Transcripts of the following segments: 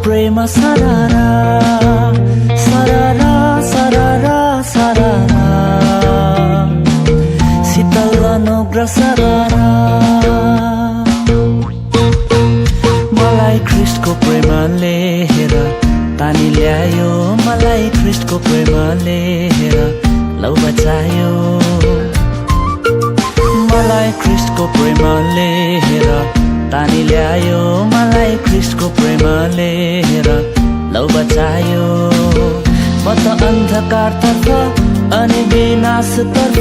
प्रेम सररा सररा सररा सररा शीतल अनुग्रह सररा मलाई ख्रीष्टको प्रेमले हेर तानी ल्यायो मलाई ख्रीष्टको प्रेमले हेर लौ बचायो मलाई ख्रीष्टको प्रेमले हेर तानी ल्यायो मलाई ख्रीष्टको प्रेमले हेर लौ बचायो म त अन्धकारतर्फ अनि विनाशतर्फ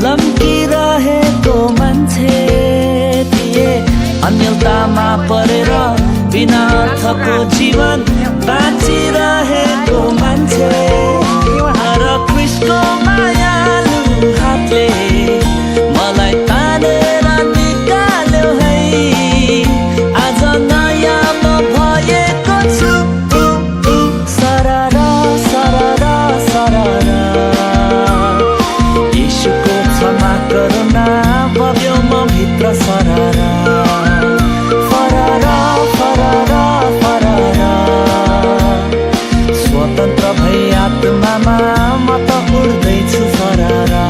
लम्किरहेको मान्छे थिए अन्यलतामा परेर बिना अर्थको जीवन बाँचिरहेको मान्छे र ख्रीष्टको मायालु हातले मलाई तानेर निकाल्यो है आज नयाँ म भएको छु सररा सररा सररा यीशुको क्षमा करुणा बग्यो म भित्र सररा फररा फररा फररा स्वतन्त्र भई आत्मामा म त उड्दैछु फररा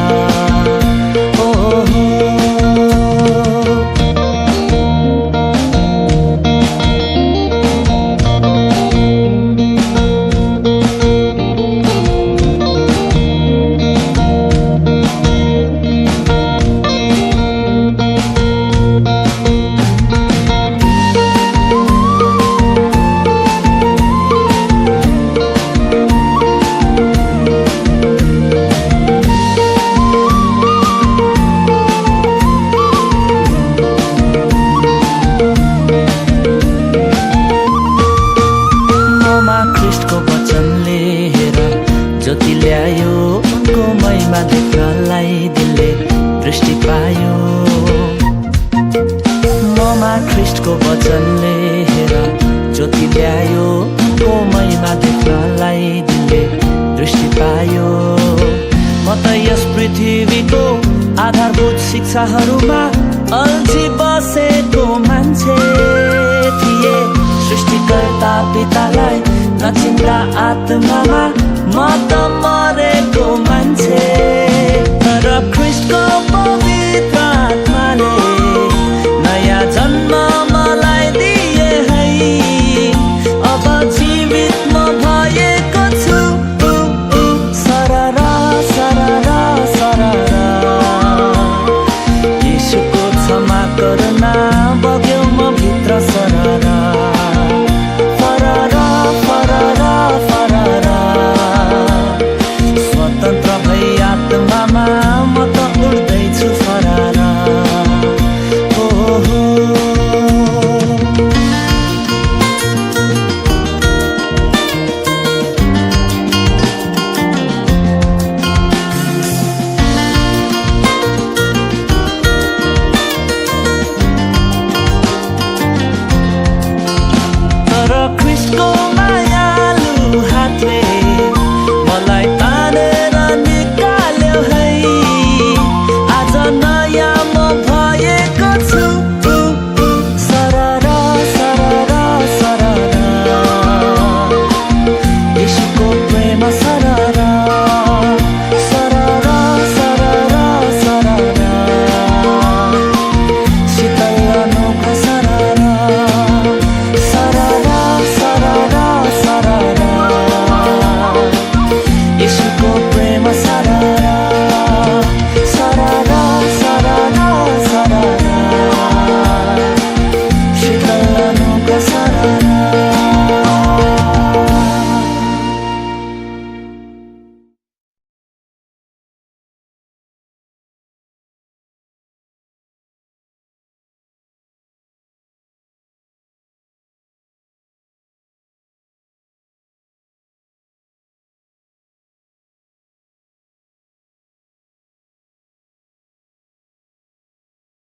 ख्रीष्टको वचनले हेर ज्योति ल्यायो उनको महिमा देख्नलाई दिलले दृष्टि पायो ममा ख्रीष्टको वचनले हेर ज्योति ल्यायो उनको महिमा देख्नलाई दिलले दृष्टि पायो म त यस पृथ्वीको आधारभूत शिक्षाहरूमा अल्झी बसेको मान्छे थिए सृष्टिकर्ता पितालाई नचिन्दा आत्मामा म त मरेको मान्छे तर ख्रीष्टको पवित्र आत्माले नयाँ जन्म मलाई दिए है अब जीवित म भएको छु सररा सररा सररा यीशुको क्षमा करुणा बग्यो म भित्र सररा स्वतन्त्र भई